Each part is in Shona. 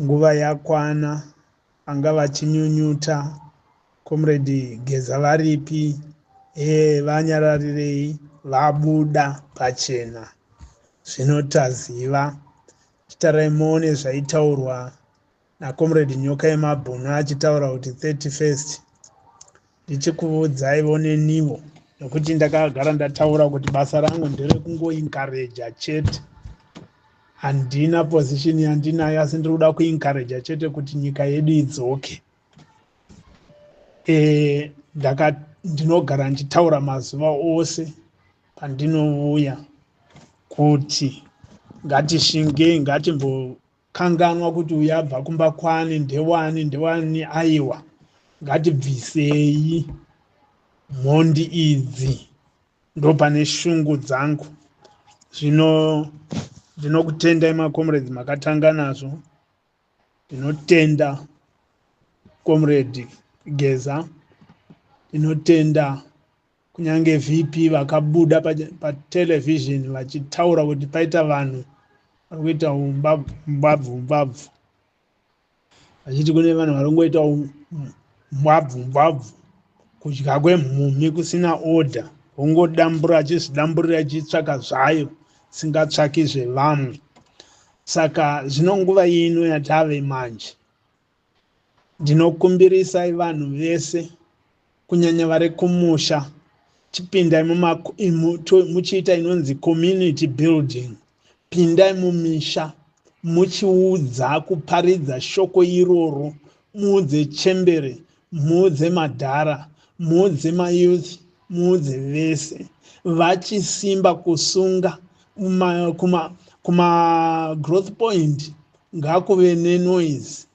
Nguva yakwana, vanga vachinyunyuta, Comrade Geza varipi? Vanyararirei? Vabuda pachena. Zvino taziva. Chitarai muone zvaitaurwa naComrade Nyoka yemabhunu achitaura kuti 31st. Ndichikuudzaivo nenivo, nokuti ndakagara ndataura kuti basa rangu nderekungoencouraja chete. Handina position yandinayo, asi ndiri kuda kuencouraja chete kuti nyika yedu idzoke. Ndinogara ndichitaura mazuva ose pandinouya kuti ngatishingei, ngatimbokanganwa kuti uyu abva kumba kwani, ndewani, ndewani. Aiwa, ngatibvisei mhondi idzi. Ndopane shungu dzangu. Zvino ndinokutendai macomrades makatanga nazvo. Ndinotenda Comrade Geza, ndinotenda kunyange VP vakabuda patelevision vachitaura kuti paita vanhu vari kuita umbabvu umbabvu, vachiti kune vanhu vari kungoita umbabvu umbabvu, kudya kwemhumhi kusina order, wongodambura achizvidamburira achitsvaka zvayo, singatsvaki zvevamwe. Saka zvino nguva ino yatave manje, ndinokumbirisai vanhu vese, kunyanya vari kumusha, chipindai muchiita inonzi community building. Pindai mumisha muchiudza, kuparidza shoko iroro. Muudze chembere, muudze madhara, muudze mayouth, muudze vese vachisimba kusunga kuma growth point. Ngakuve nenoise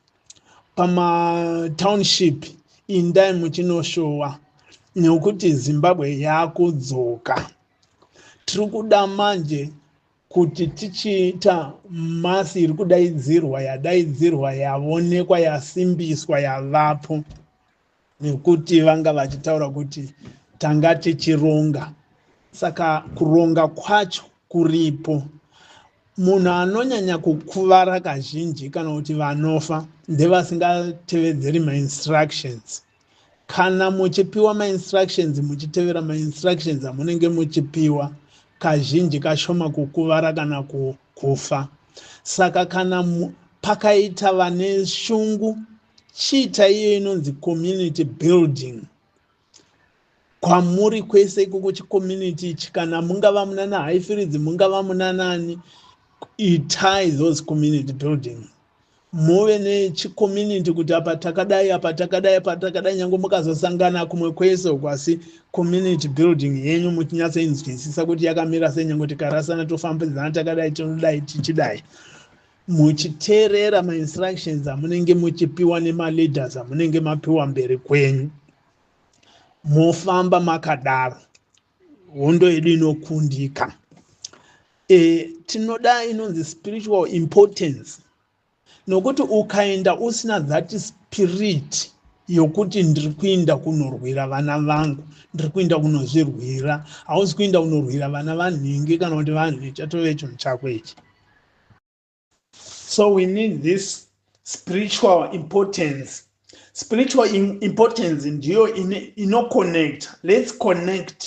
pamatownship. Indai muchinoshowa, nekuti Zimbabwe yakudzoka. Tiri kuda manje kuti tichiita mass iri kudaidzirwa, yadaidzirwa, yaonekwa, yasimbiswa, yavapo, nekuti vanga vachitaura kuti tanga tichironga. Saka kuronga kwacho kuripo. Munhu anonyanya kukuvara kazhinji kana kuti vanofa ndevasingatevedzeri mainstructions. Kana muchipiwa mainstructions, muchitevera mainstructions amunenge muchipiwa, kazhinji kashoma kukuvara kana kufa. Saka kana pakaita vane shungu, chiita iyo inonzi community building kwamuri kwese ikoko. Chicommunity ichi, kana mungava munana Highfields, mungava munanani, itai those community building, muve nechicommunity kuti apa takadai, apa takadai, apa takadai. Nyange mukazosangana kumwe kwese uko, asi community building yenyu muchinyatsoinzwisisa kuti yakamira sei. Nyange tikarasana, tofambidzana takadai, tinodai, tichidai, muchiteerera mainstructions amunenge muchipiwa nemaleaders amunenge mapiwa mberi kwenyu, mofamba makadaro, hondo yedu inokundika. Tinoda inonzi spiritual importance, nokuti ukaenda usina that spirit yokuti ndiri kuinda kunorwira vana vangu, ndiri kuinda kunozvirwira, hausi kuinda kunorwira vana vanhingi kana kuti vanhu, chatove chinhu chako ichi. So we need this spiritual importance. Spiritual importance ndiyo inoconnect. Let's connect,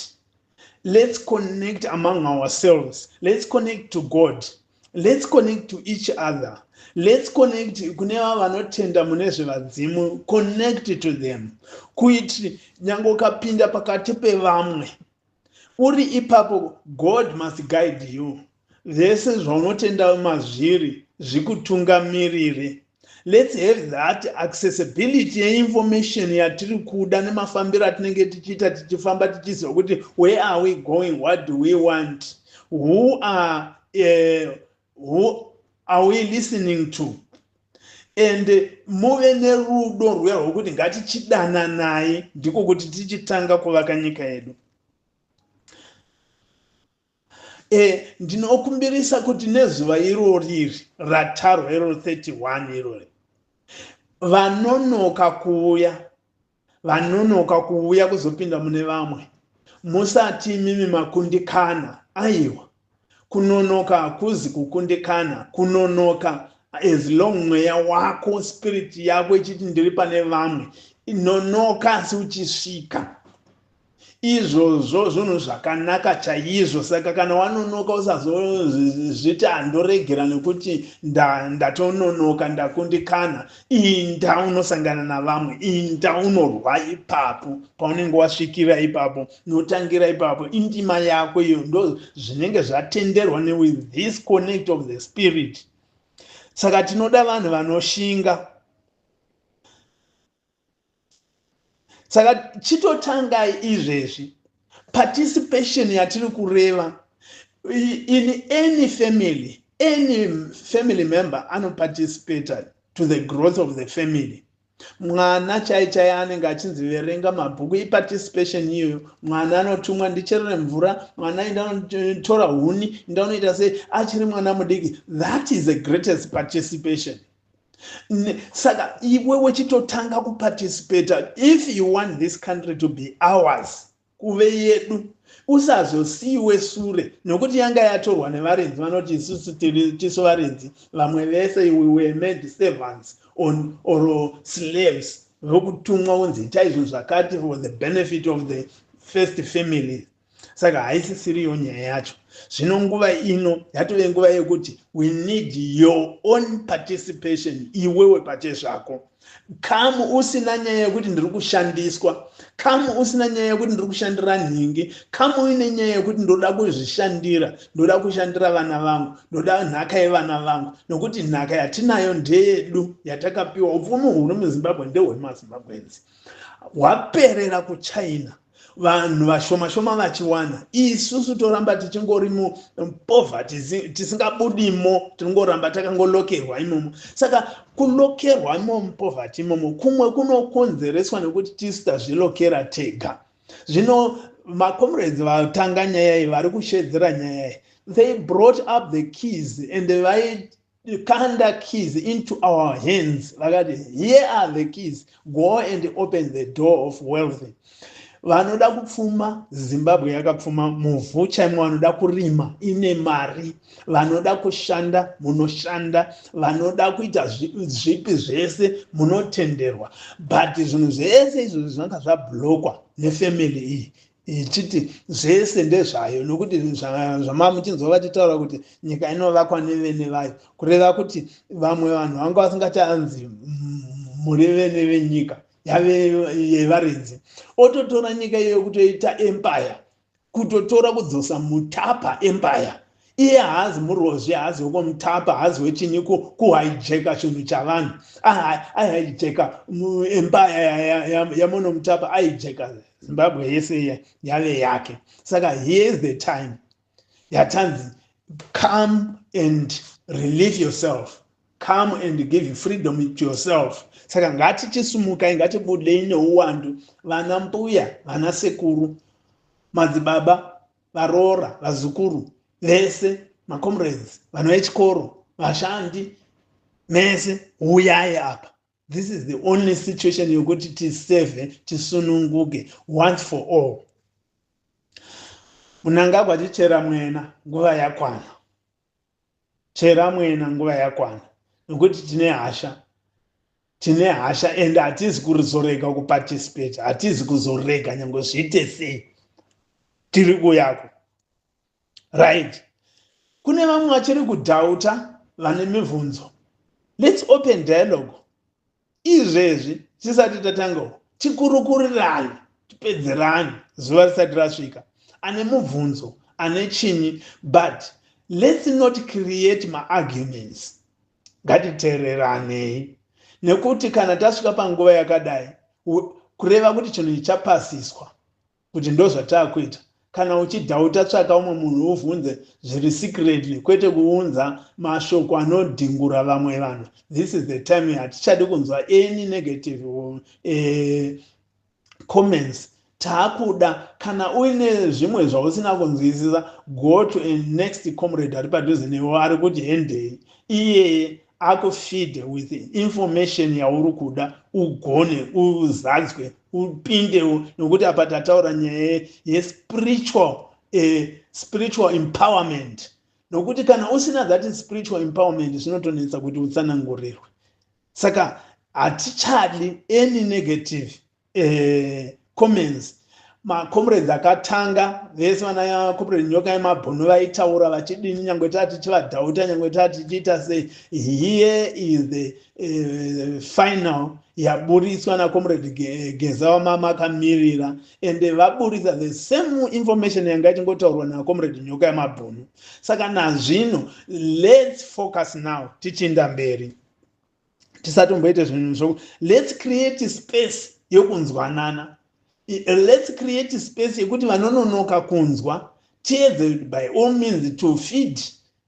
let's connect among ourselves, let's connect to God, let's connect to each other, let's connect kune vava vanotenda mune zvevadzimu. Connect to them, kuiti nyange ukapinda pakati pevamwe uri ipapo, God must guide you. Zvese zvaunotenda mazviri zvikutungamirire. Let's have that accessibility yeinformation yatiri kuda nemafambiro atinenge tichiita, tichifamba tichiziva kuti where are we going, what do we want, who are we listening to? And muve nerudo rwuya rwokuti ngatichidananai, ndiko kuti tichitanga kuvaka nyika yedu. Ndinokumbirisa kuti nezuva irori ratarwa iroro 31 irori, vanonoka kuuya, vanonoka kuuya kuzopinda mune vamwe, musati imimi makundikana. Aiwa, kunonoka hakuzi kukundikana. Kunonoka As long mweya wako, spirit yako ichiti ndiri pane vamwe, nonoka asi uchisvika. Izvozvo zvinhu zvakanaka chaizvo. Saka kana wanonoka, usazozviti handoregera nekuti ndatononoka, ndakundikana. Inda unosangana navamwe, inda unorwa ipapo paunenge wasvikira ipapo, notangira ipapo. Indima yako iyo, ndo zvinenge zvatenderwa newith this connect of the spirit. Saka tinoda vanhu vanoshinga. Saka chitotangai izvezvi. Participation yatiri kureva, in any family, any family member anoparticipata to the growth of the family. Mwana chai chai anenge achinzi verenga mabhuku, iparticipation iyoyo. Mwana anotumwa, ndicherere mvura, mwana indanotora huni, indanoita sei, achiri mwana mudiki. That is the greatest participation. Saka iwe wechitotanga kuparticipata if you want this country to be ours, kuve yedu, usazosiyiwe sure nokuti yanga yatorwa nevarenzi vanoti isusu tisu varenzi, vamwe vese we were made servants on or slaves, vokutumwa kunzi itai zvinhu zvakati for the benefit of the first family. Saka haisisiriyo nyaya yacho. Zvino nguva ino yatove nguva yekuti we need your own participation. Iwewe pachezvako, kamu usina nyaya yekuti ndiri kushandiswa, kamu usina nyaya yekuti ndiri kushandira nhingi, kamu uine nyaya yekuti ndoda kuzvishandira, ndoda kushandira vana vangu, ndoda nhaka yevana vangu, nokuti nhaka yatinayo ndeyedu yatakapiwa. Upfumi huri muZimbabwe ndehwemaZimbabwenzi, hwaperera kuChina, vanhu vashoma shoma vachiwana. Isusu toramba tichingori mupoverty, tisingabudimo, tinongoramba takangolokerwa imomo. Saka kulokerwa imomo mupoverty imomo kumwe kunokonzereswa nekuti tisu tazvilokera tega. Zvino macomrades vatanga nyaya iyi, vari kushedzera nyaya iyi, they brought up the keys and vaikanda keys into our hands. Vakati, "Here are the keys, go and open the door of wealth." Vanoda kupfuma, Zimbabwe yakapfuma muvhu chaimo. Vanoda kurima, ine mari. Vanoda kushanda, munoshanda. Vanoda kuita zvipi zvese, munotenderwa. But zvinhu zvese izvozvi zvanga zvablockwa nefamily iyi ichiti zvese ndezvayo, nokuti zvamamuchinzwa vachitaura kuti nyika inovakwa nevene vayo, kureva kuti vamwe vanhu vanga vasingachanzi muri vene venyika, yave yevaridzi. Ototora nyika iyoyo kutoita empire, kutotora kudzosa Mutapa Empire. Iye haazi murozvi, haazi wekwamutapa, haazi wechinyi, kuhijacka chinhu chavanhu. Aihijacka empire yaMonomutapa, aihijacka Zimbabwe yese iya yave yake. Saka here is the time yatanzi come and relieve yourself, come and give freedom to yourself. Saka ngatichisimukai, ngatibudei neuwandu, vana mbuya, vana sekuru, madzibaba, varoora, vazukuru vese, macomrades, vanhu vechikoro, vashandi mese, uyai apa. This is the only situation yokuti tiseve, tisununguke once for all. Munangagwa, chichera mwena, nguva yakwana. Chera mwena, nguva yakwana, nokuti tine hasha, tine hasha, and hatizi kuzorega kuparticipate, hatizi kuzorega nyange zviite sei. Tiri kuyako, right? Kune vamwe vachiri kudoubta, vane mibvunzo, let's open dialogue izvezvi tisati tatangawo. Tikurukurirane, tipedzerane zuva risati rasvika. Ane mubvunzo, ane chinyi, but let's not create maarguments. Ngatiteereranei, nekuti kana tasvika panguva yakadai, kureva kuti chinhu chichapasiswa kuti ndo zvataakuita. Kana uchidoubta, tsvaka umwe munhu uvhunze zviri secretly, kwete kuunza mashoko anodhingura vamwe vanhu. This is the time hatichadi kunzwa any negative comments. Taakuda kana uine zvimwe zvausina kunzwisisa, go to a next comrade ari padhuze newe, ari kuti hendei, iyeye akufeed with information yauri kuda, ugone uzadzwe, upindewo. Nokuti apa tataura nyaya yespiritual, spiritual empowerment. Nokuti kana usina that spiritual empowerment, zvinotonetsa kuti utsanangurirwe. Saka hatichadi any negative comments. Macomrades akatanga vese, vana Comrade Nyoka Yemabhunu, vaitaura vachidini, nyange taa tichivadhauta, nyange taa tichiita sei, here is the final yaburitswa naComrade Geza wamamakamirira, ende vaburitsa the same information yanga ichingotaurwa naComrade Nyoka Yemabhunu. Saka nazvino let's focus now, tichiinda mberi, tisatomboite zvinhu zvo. Let's create space yekunzwanana. Let's create space yekuti vanononoka kunzwa, tiedze by all means to feed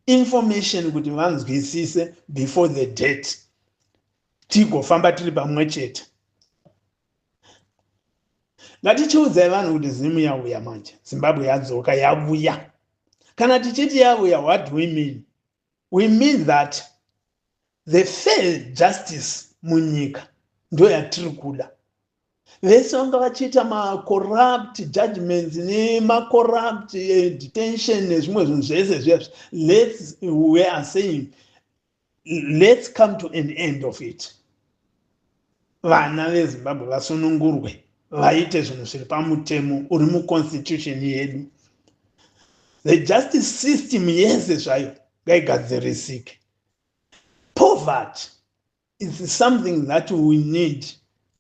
information kuti vanzwisise before the date, tigofamba tiri pamwe chete. Ngatichiudzai vanhu kuti Zimu yauya manje, Zimbabwe yadzoka, yavuya. Kana tichiti yavuya, what do we mean? We mean that the fair justice munyika ndo yatiri kuda. Vese vanga vachiita macorrupt judgments nemacorrupt detention nezvimwe zvinhu zvese zviya, lets we are saying let's come to an end of it. Vana veZimbabwe vasunungurwe, vaite zvinhu zviri pamutemo uri muconstitution yedu. The justice system yese zvayo ngaigadzirisike. Poverty is something that we need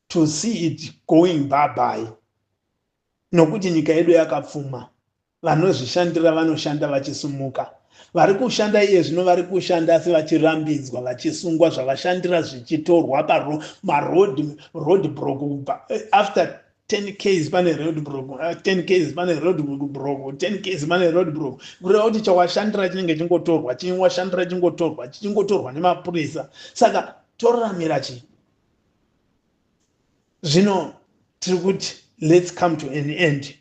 to see it going bye-bye, nokuti nyika yedu yakapfuma. Vanozvishandira vanoshanda vachisumuka. Vari kushanda iye zvino vari kushanda, asi vachirambidzwa, vachisungwa, zvavashandira zvichitorwa pamaroad road block. After 10 ks pane road block, 10 ks pane road block, 10 ks pane road block, kureva kuti chawashandira chinenge chingotorwa, chiwashandira chingotorwa, chichingotorwa nemapurisa. Saka toraramira chii? Zvino tiri kuti let's come to an end,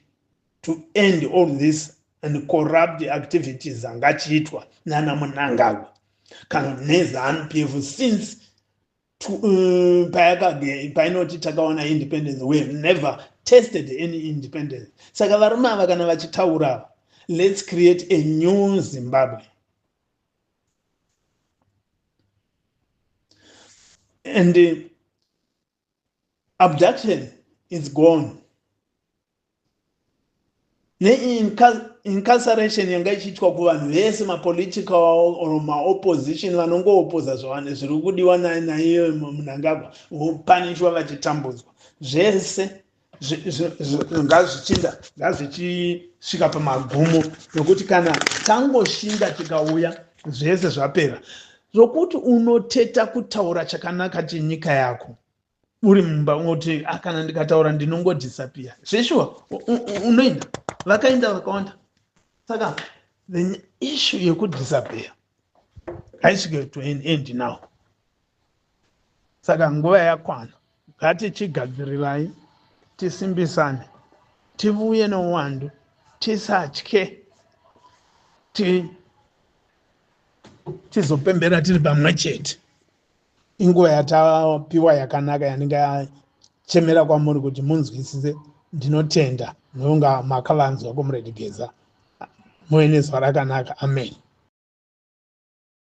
to end all this and corrupt activities angachiitwa nana Mnangagwa kana neZANU PF since painoti takaona independence. We have never tested any independence. Saka varume ava kana vachitaura, let's create a new Zimbabwe. And abduction is gone, neincarceration yanga ichiitwa kuvanhu vese, mapolitical or maopposition, vanongoopoza zvavanhu zviri kudiwa naiye Mnangagwa, vopanishwa, vachitambudzwa. Zvese ngazvichinda, ngazvichisvika pamagumo, nokuti kana tangoshinga tikauya, zvese zvapera. Zvokuti unoteta kutaura chakanaka chenyika yako uri mumba, unoti, ah, kana ndikataura ndinongodisappear. Zveshuwa, unoenda, vakaenda vakawanda. Saka the issue yekudisappear haisvike to an end now. Saka nguva yakwana, ngatichigadzirirai, tisimbisane, tivuye nouwandu, tisatye, tizopembera tiri pamwe chete. Inguva yatapiwa yakanaka yandingachemera kwamuri kuti munzwisise. Ndinotenda nonga makavanzwa, Comrade Geza. Muve nezuva rakanaka. Amen.